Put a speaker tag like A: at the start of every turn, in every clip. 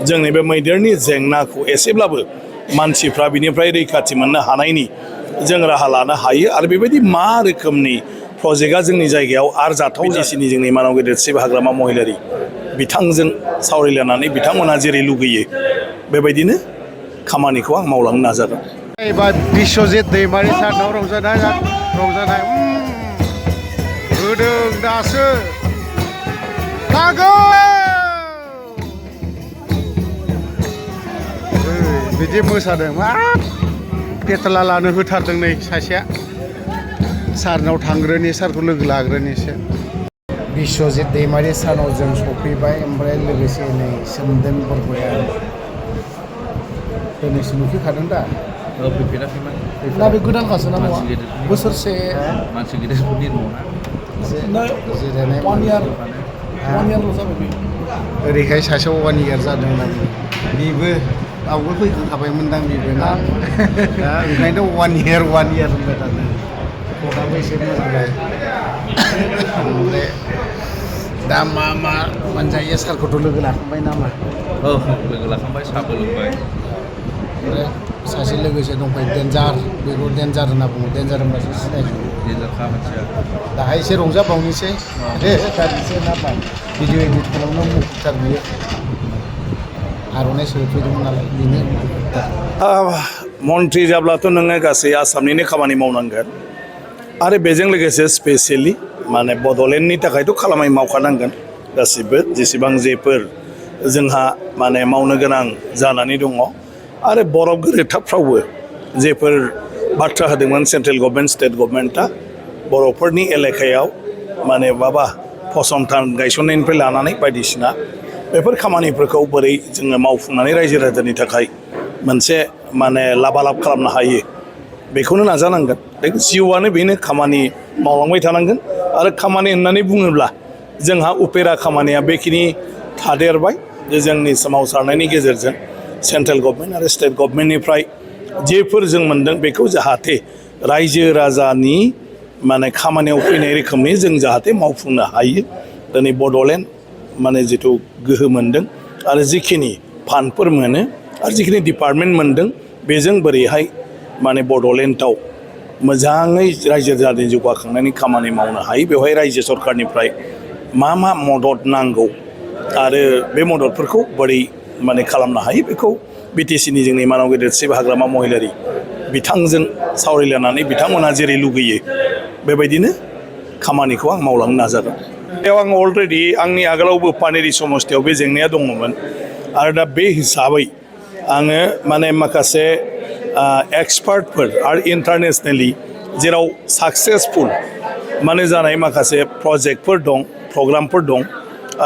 A: जोंनि बे मैदेरनि जेंनाखौ एसेब्लाबो मानसिफ्रा बिनिफ्राय रैखाथि मोननो हानायनि जों राहा लानो हायो आरो बेबायदि मा रोखोमनि प्रजेक्टआ जोंनि जायगायाव आरजाथाव डिसिनि जोंनि मानव गेदेरसिब हाग्रामा महिलारि बिथांजों सावरायलायनानै बिथांमोनहा जेरै लुगैयो बेबायदिनो खामानिखौ आं मावलांनो नाजागोन।
B: एबा बिश्वजित दैमारि सारनाव रंजानाय होदों दासो नांगौ बिदि मोसादों हाब पेट्रला लानो होथारदों नै सासेया सारनाव थांग्रोनि सारखौ लोगो लाग्रोनिसो बिश्वजित दैमारि सारनाव जों सफैबाय ओमफ्राय लोगोसे नै सोमदोन बरग'या दिनैसो नुफैखादों दा
C: फैफेराखैमोन
B: ना बे गोदानखासो ना न'आ बोसोरसे
C: मानसि गिदिरफोरनि न'ना
B: जिरायनाय
D: वान इयारल' जाबाय बे
B: ओरैहाय सासेयाव 1 इयार जादों होनना बेबो आवगोल फैखांखाबायमोनदां बेबो ना दा ओंखायनोथ' 1 इयार होनबाय थादों खौरांबो एसे मोजांलाय ओमफ्राय दा मा मोनजायो सारखौथ' लोगो लाखांबाय नामा
C: औ लोगो लाखांबाय साहाबो लोंबाय
B: ओमफ्राय सासे लोगोसे दंफायो डेन्जार बेखौ डेन्जार होनना बुङो डेन्जार होनबासो सिनायजोबो
C: गेजेरखा मानसिया
B: दाहाय एसे रंजाबावनोसै दानिसो ना बाय भिडिअ एडिट खालामनो मुखुबथार बियो आर'नाइ सोफैदोंमोन नालाय बेनो
A: मन्थ्रि जाब्लाथ' नोङो गासै आसामनिनो खामानि मावनांगोन आरो बेजों लोगोसे स्पेसियेलि माने बड'लेण्डनि थाखायथ' खामानि मावखानांगोन गासिबो जेसेबां जेफोर जोंहा माने मावनो गोनां जानानै दङ आरो बरफ गोरोबथाफ्रावबो जेफोर बाथ्रा होदोंमोन सेन्ट्रेल गभर्नमेन्ट स्टेट गभर्नमेन्टआ बर'फोरनि एलेकायाव माने माबा फसंथान गायसननायनिफ्राय लानानै बायदिसिना बेफोर खामानिफोरखौ बोरै जोङो मावफुंनानै रायजो राजानि थाखाय मोनसे माने लाबालाब खालामनो हायो बेखौनो नाजानांगोन जिउआनो बेनो खामानि मावलांबाय थानांगोन आरो खामानि होननानै बुङोब्ला जोंहा उपेरा खामानिया बेखिनि थादेरबाय जे जोंनि सोमावसारनायनि गेजेरजों सेन्ट्रेल गभर्नमेन्ट आरो स्टेट गभर्नमेन्टनिफ्राय जेफोर जों मोनदों बेखौ जाहाथे रायजो राजानि माने खामानियाव फैनाय रोखोमनि जों जाहाथे मावफुंनो हायो दिनै बड'लेण्ड माने जिथु गोहो मोनदों आरो जिखिनि फान्डफोर मोनो आरो जिखिनि डिपार्टमेन्ट मोनदों बेजों बोरैहाय माने बड'लेण्डआव मोजाङै रायजो राजानि जौगाखांनायनि खामानि मावनो हायो बेवहाय रायजो सरकारनिफ्राय मा मदद नांगौ आरो बे मददफोरखौ बोरै माने खालामनो हायो बेखौ बिटिसिनि जोंनि मानव गेदेरसिब हाग्रामा महिलारि बिथांजों सावरायलायनानै बिथांमोनहा जेरै लुगैयो बेबायदिनो खामानिखौ आं मावलांनो नाजागोन। बेयाव आं अलरेडि आंनि आगोलावबो पानेरि समस्थियाव बे जेंनाया दङमोन आरो दा बे हिसाबै आङो माने माखासे एक्सपार्टफोर आरो इन्टारनेसनेलि जेराव साक्सेसफुल माने जानाय माखासे प्रजेक्टफोर दं प्रग्रामफोर दं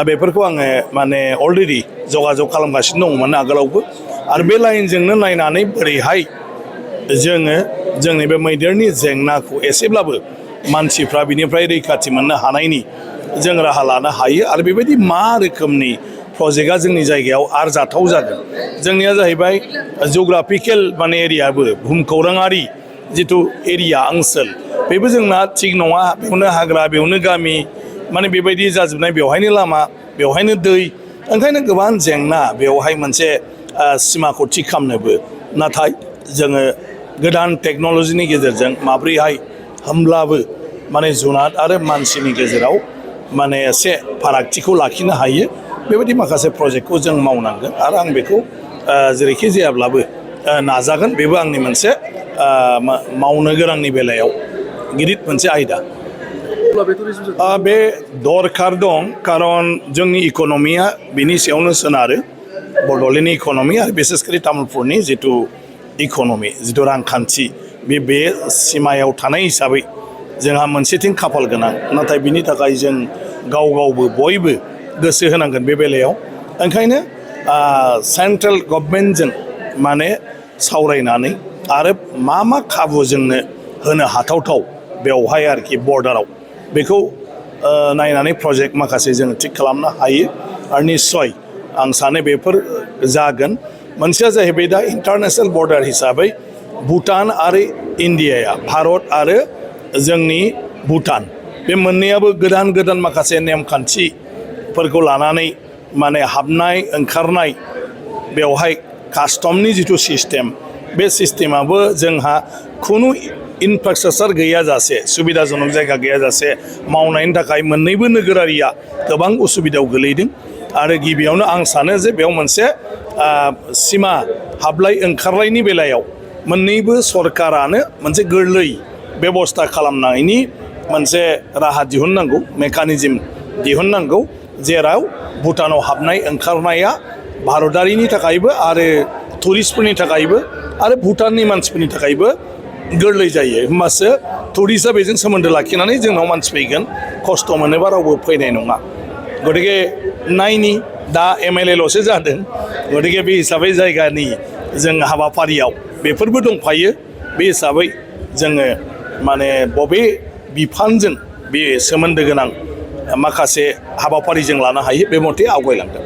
A: बेफोरखौ आङो माने अलरेडि जगाजग खालामगासिनो दंमोन आगोलावबो आरो बे लाइनजोंनो नायनानै बोरैहाय जोङो जोंनि बे मैदेरनि जेंनाखौ एसेब्लाबो मानसिफ्रा बिनिफ्राय रैखाथि मोननो हानायनि जों राहा लानो हायो आरो बेबायदि मा रोखोमनि प्रजेक्टआ जोंनि जायगायाव आरजाथाव जागोन जोंनिया जाहैबाय जिअग्राफिकेल माने एरियाबो भुमखौराङारि जिथु एरिया ओनसोल बेबो जोंना थिग नङा बेयावनो हाग्रा बेयावनो गामि माने बेबायदि जाजोबनाय बेवहायनो लामा बेवहायनो दै ओंखायनो गोबां जेंना बेवहाय मोनसे सिमाखौ थि खालामनोबो नाथाय जोङो गोदान टेक्न'लजिनि गेजेरजों माब्रैहाय होमब्लाबो माने जुनाद आरो मानसिनि गेजेराव माने एसे फारागथिखौ लाखिनो हायो बेबायदि माखासे प्रजेक्टखौ जों मावनांगोन आरो आं बेखौ जेरैखि जायाब्लाबो नाजागोन बेबो आंनि मोनसे मावनो गोनांनि बेलायाव गिदिर मोनसे आयदा बे दरखार दं खारन जोंनि इक'नमिया बिनि सायावनो सोनारो बड'लेण्डनि इक'नमि आरो बिसेसकरि तामुलपुरनि जिथु इक'नमि जिथु रांखान्थि बे सिमायाव थानाय हिसाबै जोंहा मोनसेथिं खाफाल गोनां नाथाय बिनि थाखाय जों गावबो बयबो गोसो होनांगोन बे बेलायाव ओंखायनो सेन्ट्रेल गभर्नमेन्टजों माने सावरायनानै आरो मा खाबु जोंनो होनो हाथावथाव बेवहाय आरोखि बर्डाराव बेखौ नायनानै प्रजेक्ट माखासे जों थिग खालामनो हायो आरो निस्सय आं सानो बेफोर जागोन मोनसेया जाहैबाय दा इन्टारनेशनेल बर्डार हिसाबै भुटान आरो इन्डियाया भारत आरो जोंनि भुटान बे मोननैयाबो गोदान माखासे नेमखान्थिफोरखौ लानानै माने हाबनाय ओंखारनाय बेवहाय कास्टमनि जिथु सिस्टेम बे सिस्टेमाबो जोंहा खुनु इनफ्रास्ट्राकचार गैयाजासे सुबिदाजनक जायगा गैयाजासे मावनायनि थाखाय मोननैबो नोगोरारिया गोबां उसुबिदायाव गोलैदों आरो गिबियावनो आं सानो जे बेयाव मोनसे सिमा हाबलाय ओंखारलायनि बेलायाव मोननैबो सरकारानो मोनसे गोरलै बेबस्था खालामनायनि मोनसे राहा दिहुननांगौ मेकानिजम दिहुननांगौ जेराव भुटानाव हाबनाय ओंखारनाया भारतारिनि थाखायबो आरो टुरिस्टफोरनि थाखायबो आरो भुटाननि मानसिफोरनि थाखायबो गोरलै जायो होमबासो टुरिस्टआ बेजों सोमोन्दो लाखिनानै जोंनाव मानसि फैगोन खस्थ' मोनोबा रावबो फैनाय नङा गतिके नायनि दा MLA ल'सो जादों गतिके बे हिसाबै जायगानि जों हाबाफारियाव बेफोरबो दंफायो बे हिसाबै जोङो माने बबे बिफानजों बे सोमोन्दो गोनां माखासे हाबाफारि जों लानो हायो बे मथे आवगायलांदों